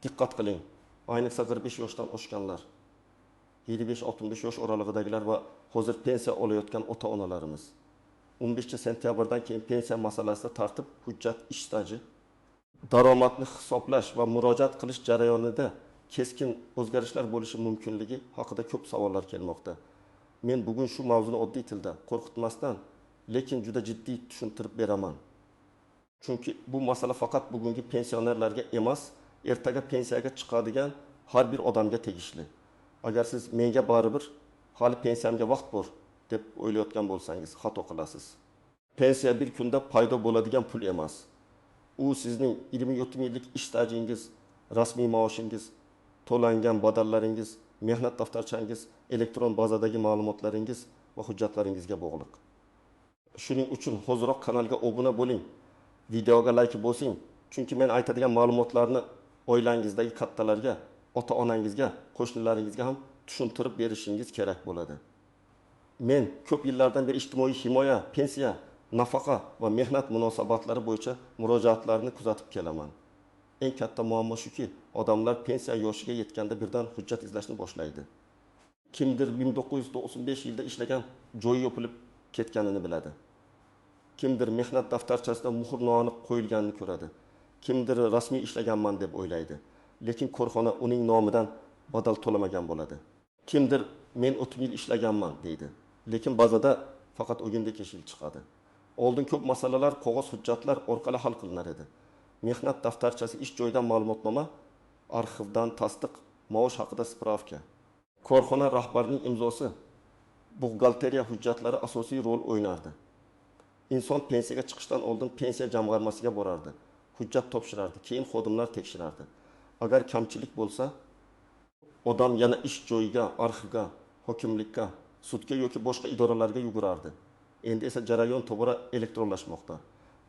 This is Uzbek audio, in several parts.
Diqqat qiling, ayniqsa 45 yoshdan oshganlar, 55-65 yosh oralig'idagilar va hozir pensiya olayotgan ota-onalarimiz. 15 sentyabrdan keyin pensiya masalasida tartib, hujjat, ish staji, daromadni hisoblash va murojaat qilish jarayonida keskin o'zgarishlar bo'lishi mumkinligi haqida ko'p savollar kelmoqda. Men bugun shu mavzuni oddiy tilda, qo'rqitmasdan, lekin juda jiddiy tushuntirib beraman. Chunki bu masala faqat bugungi pensionerlarga emas, ertaga pensiyaga chiqadigan har bir odamga tegishli. Agar siz menga baribir hali pensiyamga vaqt bor deb o'ylayotgan bo'lsangiz, xato qilasiz. Pensiya bir kunda paydo bo'ladigan pul emas. U sizning 20-30 yillik ish stajingiz, rasmiy maoshingiz, to'langan badallaringiz, mehnat daftarchangiz, elektron bazadagi ma'lumotlaringiz va hujjatlaringizga bog'liq. Shuning uchun hoziroq kanalga obuna bo'ling, videoga like bosing, chunki men aytadigan ma'lumotlarni oilangizdagi kattalarga, ota-onangizga, qo'shnilaringizga ham tushuntirib berishingiz kerak bo'ladi. Men ko'p yillardan beri ijtimoiy himoya, pensiya, nafaqa va mehnat munosabatlari bo'yicha murojaatlarni kuzatib kelaman. Eng katta muammo shuki, odamlar pensiya yoshiga yetganda birdan hujjat izlashni boshlaydi. Kimdir 1995 yilda ishlagan joyi yopilib ketganini biladi. Kimdir mehnat daftarchasida muhr noaniq qo'yilganini ko'radi. Kimdir rasmiy ishlaganman deb o'ylaydi, lekin korxona uning nomidan badal to'lamagan bo'ladi. Kimdir men 30 yil ishlaganman deydi, lekin bazada faqat o'gindek yil chiqadi. Oldin ko'p masalalar qog'oz hujjatlar orqali hal qilinar edi. Mehnat daftarchasi, ish joyidan ma'lumotnoma, arxivdan tasdiq, maosh haqida spravka, korxona rahbarining imzosi, buxgalteriya hujjatlari asosiy rol o'ynardi. Inson pensiyaga chiqishdan oldin pensiya jamg'armasiga borardi, hujjat topshirardi, keyin xodimlar tekshirardi. Agar kamchilik bo'lsa, odam yana ish joyiga, arxivga, hokimlikka, sudga yoki boshqa idoralarga yugurardi. Endi esa jarayon tobora elektronlashmoqda.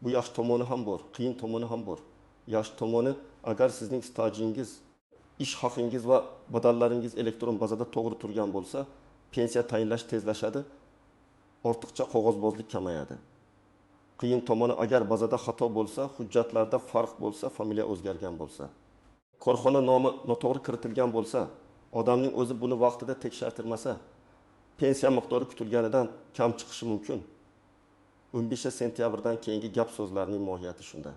Bu yaxshi tomoni ham bor, qiyin tomoni ham bor. Yaxshi tomoni, agar sizning stajingiz, ish haqingiz va badallaringiz elektron bazada to'g'ri turgan bo'lsa, pensiya tayinlash tezlashadi, ortiqcha qog'ozbozlik kamayadi. Qiyin tomoni, agar bazada xato bo'lsa, hujjatlarda farq bo'lsa, familiya o'zgargan bo'lsa, korxona nomi noto'g'ri kiritilgan bo'lsa, odamning o'zi buni vaqtida tekshirtirmasa, pensiya miqdori kutilganidan kam chiqishi mumkin. 15 sentyabrdan keyingi gap so'zlarning mohiyati shunda.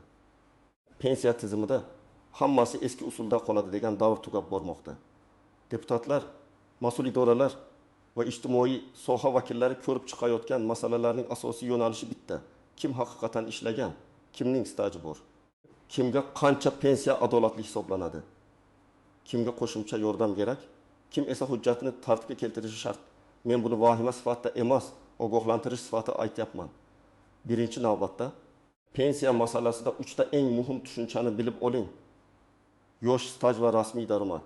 Pensiya tizimida hammasi eski usulda qoladi degan davr tugab bormoqda. Deputatlar, mas'ul idoralar va ijtimoiy soha vakillari ko'rib chiqayotgan masalalarning asosiy yo'nalishi bitta. Kim haqiqatan ishlagan, kimning staji bor, kimga qancha pensiya adolatli hisoblanadi, kimga qo'shimcha yordam kerak, kim esa hujjatini tartibga keltirishi shart. Men buni vahima sifatida emas, ogohlantirish sifatida aytyapman. Birinchi navbatda pensiya masalasida uchta eng muhim tushunchani bilib oling. Yosh, staj va rasmiy daromad.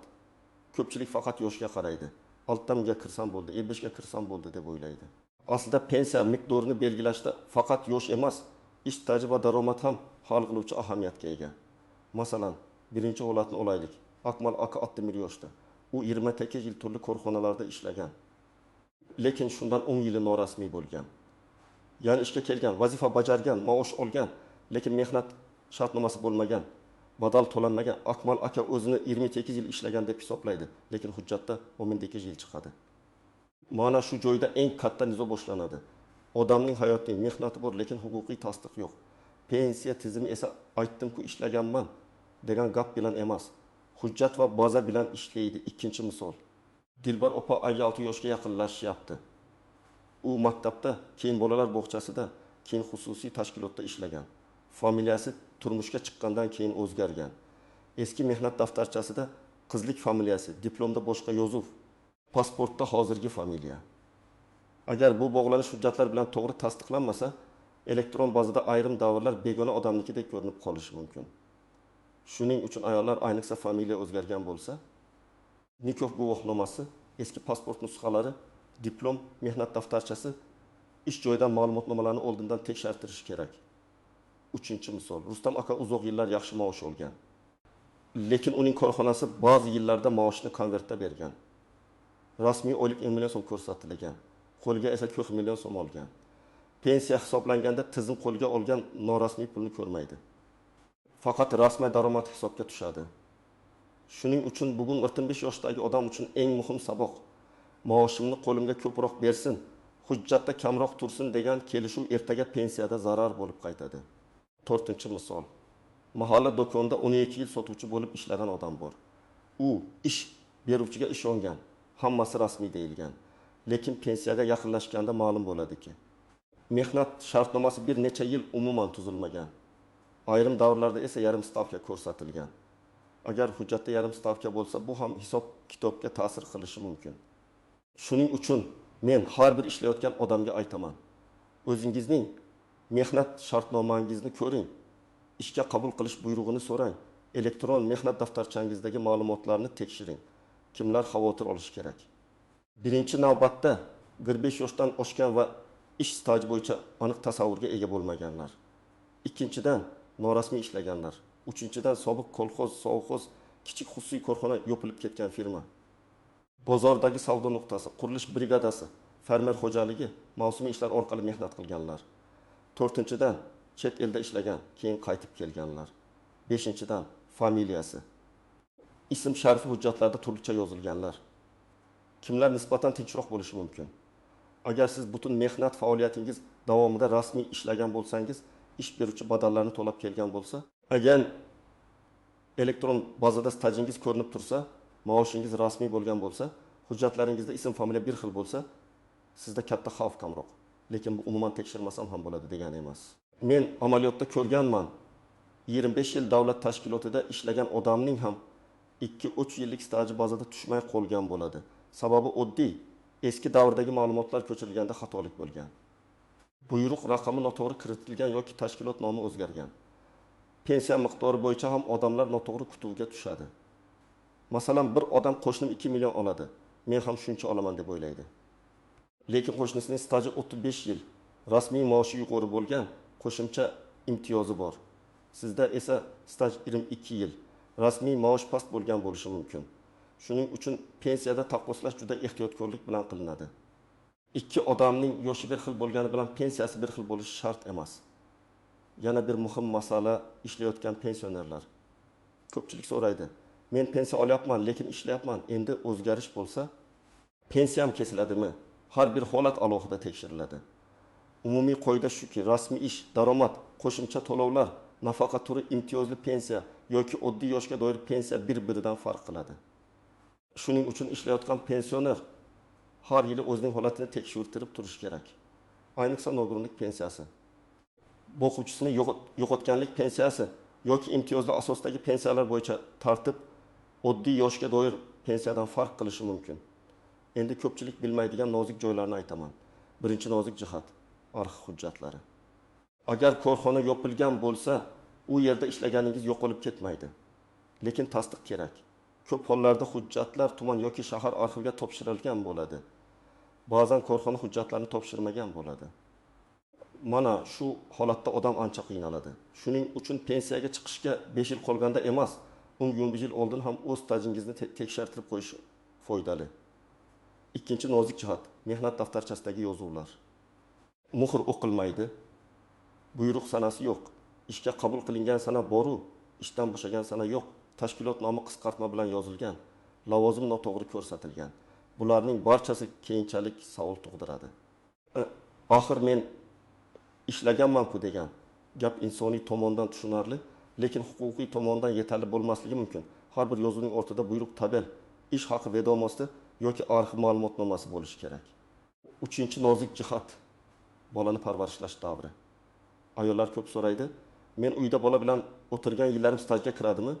Ko'pchilik faqat yoshga qaraydi. 6 ga kirsam bo'ldi, 55 ga kirsam bo'ldi deb o'ylaydi. Aslida pensiya miqdorini belgilashda faqat yosh emas, ish staji va daromad ham hal qiluvchi ahamiyatga ega. Masalan, birinchi holatni olaylik. Akmal aka 61 yoshda. U 28 yil turli korxonalarda ishlagan. Lekin shundan 10 yili norasmiy bo'lgan. Ya'ni ishga kelgan, vazifa bajargan, maosh olgan, lekin mehnat shartnomasi bo'lmagan, badal to'lanmagan. Akmal aka o'zini 28 yil ishlagan deb hisoblaydi, lekin hujjatda 18 yil chiqadi. Mana shu joyda eng katta nizo boshlanadi. Odamning hayotiy mehnati bor, lekin huquqiy tasdiq yo'q. Pensiya tizimi esa aytdim-ku ishlaganman degan gap bilan emas, hujjat va baza bilan ishlaydi. Ikkinchi misol. Dilbar opa 56 yoshga yaqinlashyapti. U maktabda, keyin bolalar bog'chasida, keyin xususiy tashkilotda ishlagan. Familiyasi turmushga chiqqandan keyin o'zgargan. Eski mehnat daftarchasida qizlik familiyasi, diplomda boshqa yozuv, pasportda hozirgi familiya. Agar bu bog'lanish hujjatlar bilan to'g'ri tasdiqlanmasa, elektron bazada ayrim davrlar begona odamnikidek ko'rinib qolishi mumkin. Shuning uchun ayollar, ayniqsa familiya o'zgargan bo'lsa, nikoh guvohnomasi, eski pasport nusxalari, diplom, mehnat daftarchasi, ish joyidan ma'lumotnomalarni oldindan tekshirtirish kerak. Uchinchi misol. Rustam aka uzoq yillar yaxshi maosh olgan. Lekin uning korxonasi ba'zi yillarda maoshni konvertda bergan. Rasmiy oylik 1 million so'm ko'rsatilgan. Qo'lga esa 40 million so'm olgan. Pensiya hisoblanganda tizim qo'lga olgan norasmiy pulni ko'rmaydi. Faqat rasmiy daromad hisobga tushadi. Shuning uchun bugun 45 yoshdagi odam uchun eng muhim saboq: maoshimni qo'limga ko'proq bersin, hujjatda kamroq tursin degan kelishuv ertaga pensiyada zarar bo'lib qaytadi. To'rtinchi misol. Mahalla do'konida 12 yil sotuvchi bo'lib ishlagan odam bor. U ish beruvchiga ishongan, hammasi rasmiy deyilgan. Lekin pensiyaga yaqinlashganda ma'lum bo'ladiki, mehnat shartnomasi bir necha yil umuman tuzilmagan. Ayrim davrlarda esa yarim stavka ko'rsatilgan. Agar hujjatda yarim stavka bo'lsa, bu ham hisob kitobga ta'sir qilishi mumkin. Shuning uchun men har bir ishlayotgan odamga aytaman: o'zingizning mehnat shartnomangizni ko'ring, ishga qabul qilish buyrug'ini so'rang, elektron mehnat daftarchangizdagi ma'lumotlarni tekshiring. Kimlar xavotir olishi kerak? Birinchi navbatda 45 yoshdan oshgan va ish staji bo'yicha aniq tasavvurga ega bo'lmaganlar. Ikkinchidan, norasmiy ishlaganlar. Uchinchidan, sobiq kolxoz, sovxoz, kichik xususiy korxona, yopilib ketgan firma. Bozordagi savdo nuqtasi, qurilish brigadasi, fermer xo'jaligi, mavsumiy ishlar orqali mehnat qilganlar. To'rtinchidan, chet elda ishlagan, keyin qaytib kelganlar. Beshinchidan, familiyasi, ism sharifi hujjatlarda turlicha yozilganlar. Kimlar nisbatan tinchroq bo'lishi mumkin? Agar siz butun mehnat faoliyatingiz davomida rasmiy ishlagan bo'lsangiz, ish beruvchi badallarni to'lab kelgan bo'lsa, agar elektron bazada stajingiz ko'rinib tursa, maoshingiz rasmiy bo'lgan bo'lsa, hujjatlaringizda ism familiya bir xil bo'lsa, sizda katta xavf kamroq. Lekin bu umuman tekshirmasam ham bo'ladi degani emas. Men amaliyotda ko'rganman, 25 yil davlat tashkilotida ishlagan odamning ham 2-3 yillik staji bazada tushmay qolgan bo'ladi. Sababi oddiy, eski davrdagi ma'lumotlar ko'chirilganda xatolik bo'lgan. Buyruq raqami noto'g'ri kiritilgan yoki tashkilot nomi o'zgargan. Pensiya miqdori bo'yicha ham odamlar noto'g'ri kutuvga tushadi. Masalan, bir odam qo'shnim 2 million oladi, men ham shuncha olaman deb o'ylaydi. Lekin qo'shnisining staji 35 yil, rasmiy maoshi yuqori bo'lgan, qo'shimcha imtiyozi bor. Sizda esa staj 22 yil, rasmiy maosh past bo'lgan bo'lishi mumkin. Shuning uchun pensiyada taqqoslash juda ehtiyotkorlik bilan qilinadi. Ikki odamning yoshi bir xil bo'lgani bilan pensiyasi bir xil bo'lishi shart emas. Yana bir muhim masala ishlayotgan pensionerlar. Ko'pchilik so'raydi: men pensiya olyapman, lekin ishlayapman. Endi o'zgarish bo'lsa, pensiyam kesiladimi? Har bir holat alohida tekshiriladi. Umumiy qoida shuki, rasmiy ish, daromad, qo'shimcha to'lovlar, nafaqa turi, imtiyozli pensiya yoki oddiy yoshga doir pensiya bir-biridan farq qiladi. Shuning uchun ishlayotgan pensioner har yili o'zining holatini tekshirtirib turishi kerak. Ayniqsa nogironlik pensiyasi, boquvchisini yo'qotganlik pensiyasi yoki imtiyozli asosdagi pensiyalar bo'yicha tartib oddiy yoshga doir pensiyadan farq qilishi mumkin. Endi ko'pchilik bilmaydigan nozik joylarni aytaman. Birinchi nozik jihat arxiv hujjatlari. Agar korxona yopilgan bo'lsa, u yerda ishlaganingiz yo'qolib ketmaydi. Lekin tasdiq kerak. Ko'p hollarda hujjatlar tuman yoki shahar arxiviga topshirilgan bo'ladi. Ba'zan korxona hujjatlarni topshirmagan bo'ladi. Mana shu holatda odam ancha qiynaladi. Shuning uchun pensiyaga chiqishga 5 yil qolganda emas, 10-15 yil oldin ham o'z stajingizni tekshirtirib qo'yish foydali. Ikkinchi nozik jihat mehnat daftarchasidagi yozuvlar. Muhr o'qilmaydi, buyruq sanasi yo'q, ishga qabul qilingan sana boru, ishdan bo'shagan sana yo'q, tashkilot nomi qisqartma bilan yozilgan, lavozim noto'g'ri ko'rsatilgan. Bularning barchasi keyinchalik savol tug'diradi. Axir men ishlaganman-ku degan gap insoniy tomondan tushunarli, lekin huquqiy tomondan yetarli bo'lmasligi mumkin. Har bir yozuvning ortida buyruq tabel, ish haqi vedomosti yoki arxiv ma'lumotnomasi bo'lishi kerak. Uchinchi nozik jihat bolani parvarishlash davri. Ayollar ko'p so'raydi: men uyda bola bilan o'tirgan yillarim stajga kiradimi?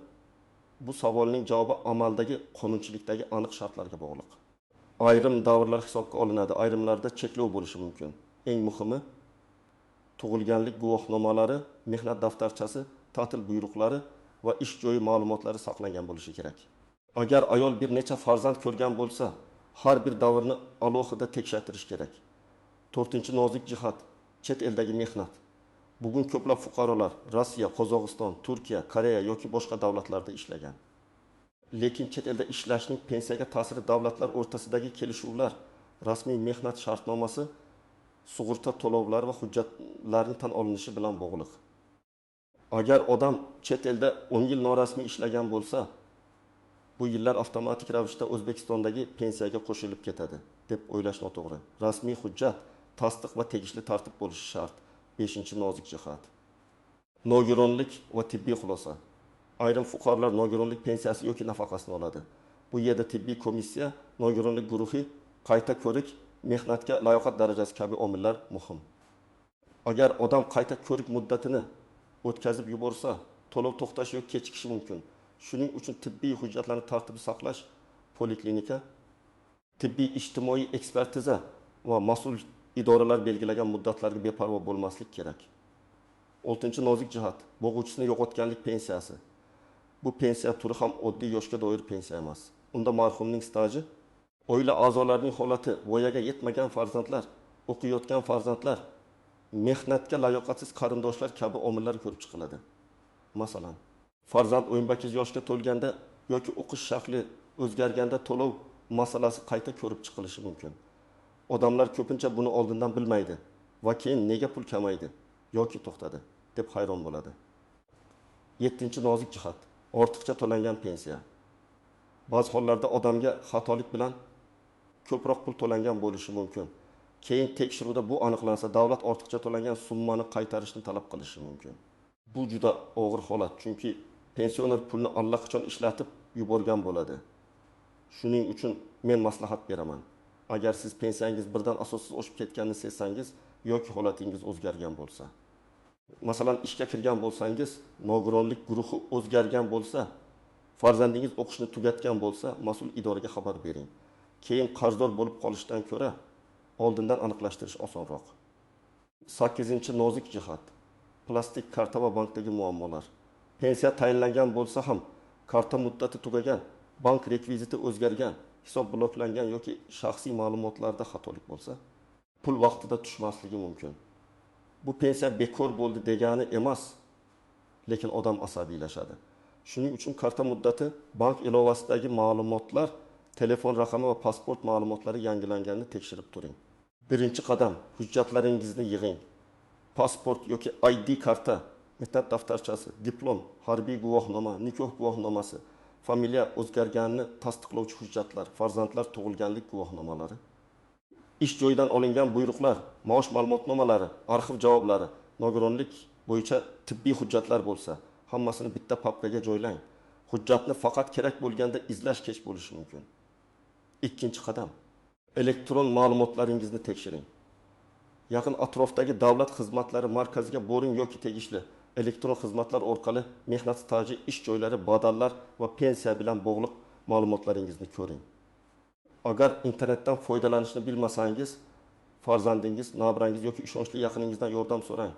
Bu savolning javobi amaldagi qonunchilikdagi aniq shartlarga bog'liq. Ayrim davrlar hisobga olinadi, ayrimlarda cheklov bo'lishi mumkin. Eng muhimi tug'ilganlik guvohnomalari, mehnat daftarchasi, ta'til buyruqlari va ish joyi ma'lumotlari saqlangan bo'lishi kerak. Agar ayol bir necha farzand ko'rgan bo'lsa, har bir davrni alohida tekshirtirish kerak. To'rtinchi nozik jihat chet eldagi mehnat. Bugun ko'plab fuqarolar Rossiya, Qozog'iston, Turkiya, Koreya yoki boshqa davlatlarda ishlagan. Lekin chet elda ishlashning pensiyaga ta'siri davlatlar o'rtasidagi kelishuvlar, rasmiy mehnat shartnomasi, sug'urta to'lovlari va hujjatlarning tan olinishi bilan bog'liq. Agar odam chet elda 10 yil norasmiy ishlagan bo'lsa, Bu yillar avtomatik ravishda O'zbekistondagi pensiyaga qo'shilib ketadi, deb o'ylash noto'g'ri. Rasmiy hujjat, tasdiq va tegishli tartib bo'lishi shart. Beshinchi nozik jihat. Nogironlik va tibbiy xulosa. Ayrim fuqarolar nogironlik pensiyasi yoki nafaqasini oladi. Bu yerda tibbiy komissiya, nogironlik guruhi, qayta ko'rik, mehnatga layoqat darajasi kabi omillar muhim. Agar odam qayta ko'rik muddatini o'tkazib yuborsa, to'lov to'xtashi yoki kechikishi mumkin. Shuning uchun tibbiy hujjatlarni tartibli saqlash, poliklinika, tibbiy ijtimoiy ekspertiza va mas'ul idoralar belgilagan muddatlarga beparvo bo'lmaslik kerak. Oltinchi nozik jihat, bo'g'uvchisini yo'qotganlik pensiyasi. Bu pensiya turi ham oddiy yoshga doir pensiya emas. Unda marhumning staji, oila a'zolarining holati, voyaga yetmagan farzandlar, o'qiyotgan farzandlar, mehnatga layoqatsiz qarindoshlar kabi omillar ko'rib chiqiladi. Masalan, farzand 18 yoshga to'lganda yoki o'qish shakli o'zgarganda to'lov masalasi qayta ko'rib chiqilishi mumkin. Odamlar ko'pincha buni oldindan bilmaydi va keyin nega pul kamaydi yoki to'xtadi deb hayron bo'ladi. Yettinchi nozik jihat, ortiqcha to'langan pensiya. Ba'zi hollarda odamga xatolik bilan ko'proq pul to'langan bo'lishi mumkin. Keyin tekshiruvda bu aniqlansa, davlat ortiqcha to'langan summani qaytarishni talab qilishi mumkin. Bu juda og'ir holat, chunki pensioner pulni allaqachon ishlatib yuborgan bo'ladi. Shuning uchun men maslahat beraman. Agar siz pensiyangiz birdan asossiz oshib ketganini sezsangiz yoki holatingiz o'zgargan bo'lsa, masalan, ishga kirgan bo'lsangiz, nogironlik guruhi o'zgargan bo'lsa, farzandingiz o'qishni tugatgan bo'lsa, mas'ul idoraga xabar bering. Keyin qarzdor bo'lib qolishdan ko'ra oldindan aniqlashtirish osonroq. 8. Nozik jihat, plastik karta va bankdagi muammolar. Pensiya tayinlangan bo'lsa ham karta muddati tugagan, bank rekviziti o'zgargan, hisob bloklangan yoki shaxsiy ma'lumotlarda xatolik bo'lsa, pul vaqtida tushmasligi mumkin. Bu pensiya bekor bo'ldi degani emas, lekin odam asabiylashadi. Shuning uchun karta muddati, bank ilovasidagi ma'lumotlar, telefon raqami va pasport ma'lumotlari yangilanganini tekshirib turing. Birinchi qadam, hujjatlaringizni yig'ing. Pasport yoki ID karta, mehnat daftarchasi, diplom, harbiy guvohnoma, nikoh guvohnomasi, familiya o'zgarganini tasdiqlovchi hujjatlar, farzandlar tug'ilganlik guvohnomalari, ish joyidan olingan buyruqlar, maosh ma'lumotnomalari, arxiv javoblari, nogironlik bo'yicha tibbiy hujjatlar bo'lsa, hammasini bitta papkaga joylang. Hujjatni faqat kerak bo'lganda izlash kech bo'lishi mumkin. Ikkinchi qadam, elektron ma'lumotlaringizni tekshiring. Yaqin atrofdagi davlat xizmatlari markaziga boring yoki tegishli elektron xizmatlar orqali mehnat staji, ish joylari, badallar va pensiya bilan bog'liq ma'lumotlaringizni ko'ring. Agar internetdan foydalanishni bilmasangiz, farzandingiz, navrangiz yoki ishonchli yaqiningizdan yordam so'rang.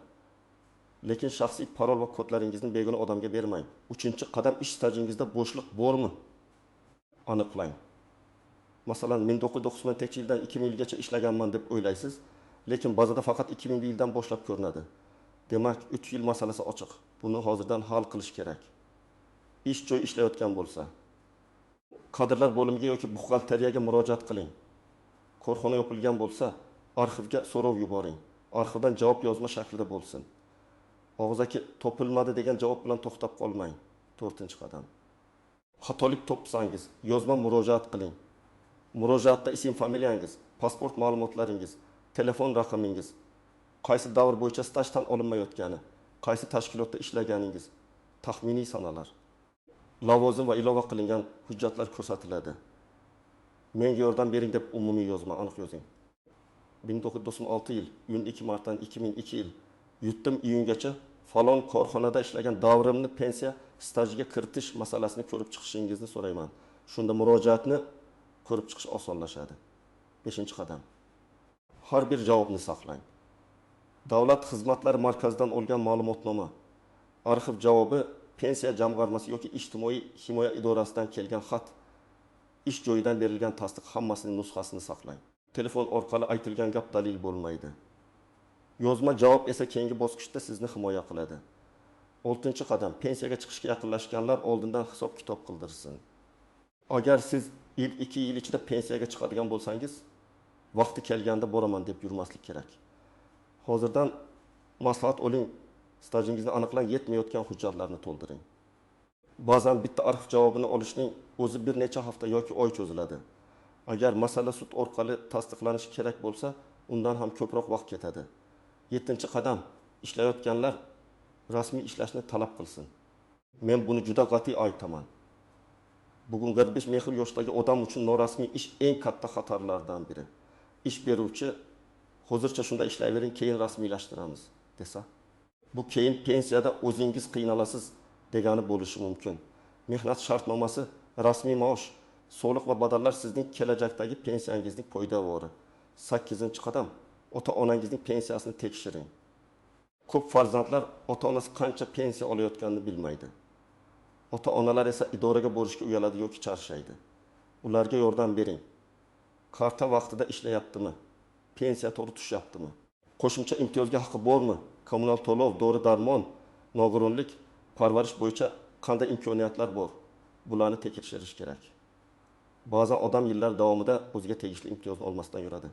Lekin shaxsiy parol va kodlaringizni begona odamga bermang. Uchinchi qadam, ish stajingizda bo'shliq bormi? Aniqlang. Masalan, 1990-yildan 2000 yilgacha ishlaganman deb o'ylaysiz, lekin bazada faqat 2000 yildan boshlab ko'rinadi. Demak, 3 yil masalasi ochiq. Buni hozirdan hal qilish kerak. Ish joy ishlayotgan bo'lsa, kadrlar bo'limiga yoki buxgalteriyaga murojaat qiling. Korxona yopilgan bo'lsa, arxivga so'rov yuboring. Arxivdan javob yozma shaklida bo'lsin. Og'zaki topilmadi degan javob bilan to'xtab qolmang. To'rtinchi qadam. Xatolik topsangiz, yozma murojaat qiling. Murojaatda ism, familiyangiz, pasport ma'lumotlaringiz, telefon raqamingiz, qaysi davr bo'yicha stajdan olinmayotgani, qaysi tashkilotda ishlaganingiz, taxminiy sanalar, lavozim va ilova qilingan hujjatlar ko'rsatiladi. Menga yordam bering deb umumiy yozma, aniq yozing. 1996 yil, 12 martdan 2002 yil, 7 iyungacha falon korxonada ishlagan davrimni pensiya stajiga kiritish masalasini ko'rib chiqishingizni so'rayman. Shunda murojaatni ko'rib chiqish osonlashadi. 5-qadam. Har bir javobni saqlang. Davlat xizmatlari markazidan olgan ma'lumotnoma, arxiv javobi, pensiya jamg'armasi yoki ijtimoiy himoya idorasidan kelgan xat, ish joyidan berilgan tasdiq, hammasining nusxasini saqlang. Telefon orqali aytilgan gap dalil bo'lmaydi. Yozma javob esa keyingi bosqichda sizni himoya qiladi. 6-qadam. Pensiyaga chiqishga yaqinlashganlar oldindan hisob-kitob qildirsin. Agar siz 1-2 yil ichida pensiyaga chiqadigan bo'lsangiz, vaqti kelganda boraman deb yurmaslik kerak. Hozirdan maslahat oling, stajingizni aniqlang, yetmayotgan hujjatlarni to'ldiring. Ba'zan bitta arxiv javobini olishning o'zi bir necha hafta yoki oy cho'ziladi. Agar masala sud orqali tasdiqlanishi kerak bo'lsa, undan ham ko'proq vaqt ketadi. Yettinchi qadam: ishlayotganlar rasmiy ishlashni talab qilsin. Men buni juda qat'iy aytaman. Bugun 45 mehr yoshdagi odam uchun norasmiy ish eng katta xatarlardan biri. Ish beruvchi hozircha shunda ishlayvering, keyin rasmiylashtiramiz desa, bu keyin pensiyada o'zingiz qiynalasiz degani bo'lishi mumkin. Mehnat shartnomasi, rasmiy maosh, soliq va badallar sizning kelajakdagi pensiyangizning poydevori. 8-qadam: ota-onangizning pensiyasini tekshiring. Ko'p farzandlar ota-onasi qancha pensiya olayotganini bilmaydi. Ota-onalar esa idoraga borishga uyaladi yoki charchaydi. Ularga yordam bering. Karta vaqtida ishlayaptimi? Pensiya to'g'ri tushyaptimi? Qo'shimcha imtiyozga haqqi bormi? Kommunal to'lov, dori-darmon, nogironlik, parvarish bo'yicha qanday imkoniyatlar bor? Bularni tekshirish kerak. Ba'zan odam yillar davomida o'ziga tegishli imtiyozni olmasdan yuradi.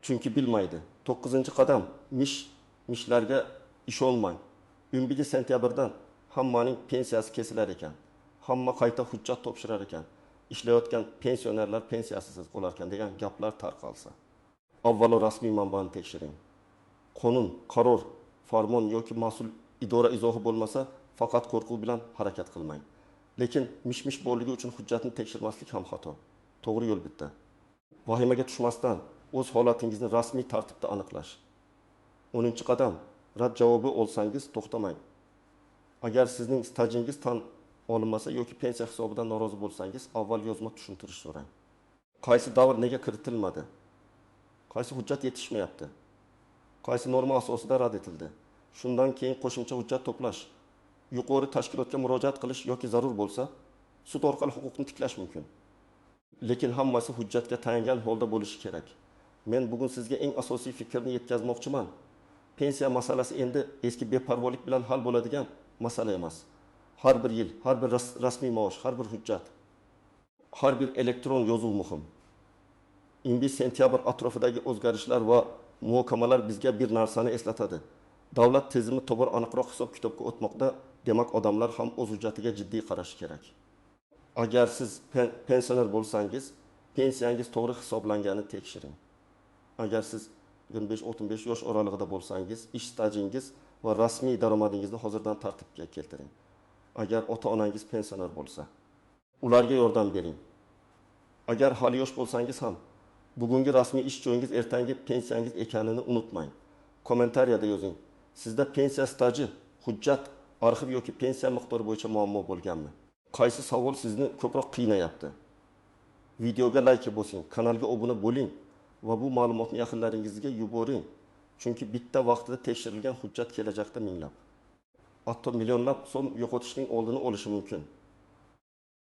Chunki bilmaydi. 9-qadam: mish-mishlarga ishonmang. 11 sentyabrdan hammaning pensiyasi kesilar ekan. Hamma qayta hujjat topshirar ekan. Ishlayotgan pensionerlar pensiyasiz qolar ekan degan gaplar tarqalsa, avvalo rasmiy manbani tekshiring. Qonun, qaror, farmon yoki mas'ul idora izohi bo'lmasa, faqat qo'rquv bilan harakat qilmang. Lekin mish-mish borligi uchun hujjatni tekshirmaslik ham xato. To'g'ri yo'l bitta. Vahimaga tushmasdan o'z holatingizni rasmiy tartibda aniqlash. 10-qadam: rad javobi olsangiz to'xtamang. Agar sizning stajingiz tan olinmasa yoki pensiya hisobidan norozi bo'lsangiz, avval yozma tushuntirish so'rang. Qaysi davr nega kiritilmadi? Qaysi hujjat yetishmayapti? Qaysi norma asosida rad etildi? Shundan keyin qo'shimcha hujjat to'plash, yuqori tashkilotga murojaat qilish yoki zarur bo'lsa, sud orqali huquqni tiklash mumkin. Lekin hammasi hujjatga tayangan holda bo'lishi kerak. Men bugun sizga eng asosiy fikrni yetkazmoqchiman. Pensiya masalasi endi eski beparvolik bilan hal bo'ladigan masala emas. Har bir yil, har bir rasmiy maosh, har bir hujjat, har bir elektron yozuv muhim. 11 sentyabr atrofidagi o'zgarishlar va muhokamalar bizga bir narsani eslatadi. Davlat tizimi tobora aniqroq hisob-kitobga o'tmoqda, demak odamlar ham o'z hujjatiga jiddiy qarashi kerak. Agar siz pensioner bo'lsangiz, pensiyangiz to'g'ri hisoblanganini tekshiring. Agar siz 25-65 yosh oralig'ida bo'lsangiz, ish stajingiz va rasmiy daromadingizni hozirdan tartibga keltiring. Agar ota-onangiz pensioner bo'lsa, ularga yordam bering. Agar hali yosh bo'lsangiz ham, bugungi rasmiy ish joyingiz ertangi pensiyangiz ekanini unutmang. Kommentariyada yozing. Sizda pensiya staji, hujjat, arxiv yoki pensiya miqdori bo'yicha muammo bo'lganmi? Qaysi savol sizni ko'proq qiynayapti? Videoga like bosing, kanalga obuna bo'ling va bu ma'lumotni yaqinlaringizga yuboring. Chunki bitta vaqtida tekshirilgan hujjat kelajakda minglab, hatto millionlab so'm yo'qotishning oldini olishi mumkin.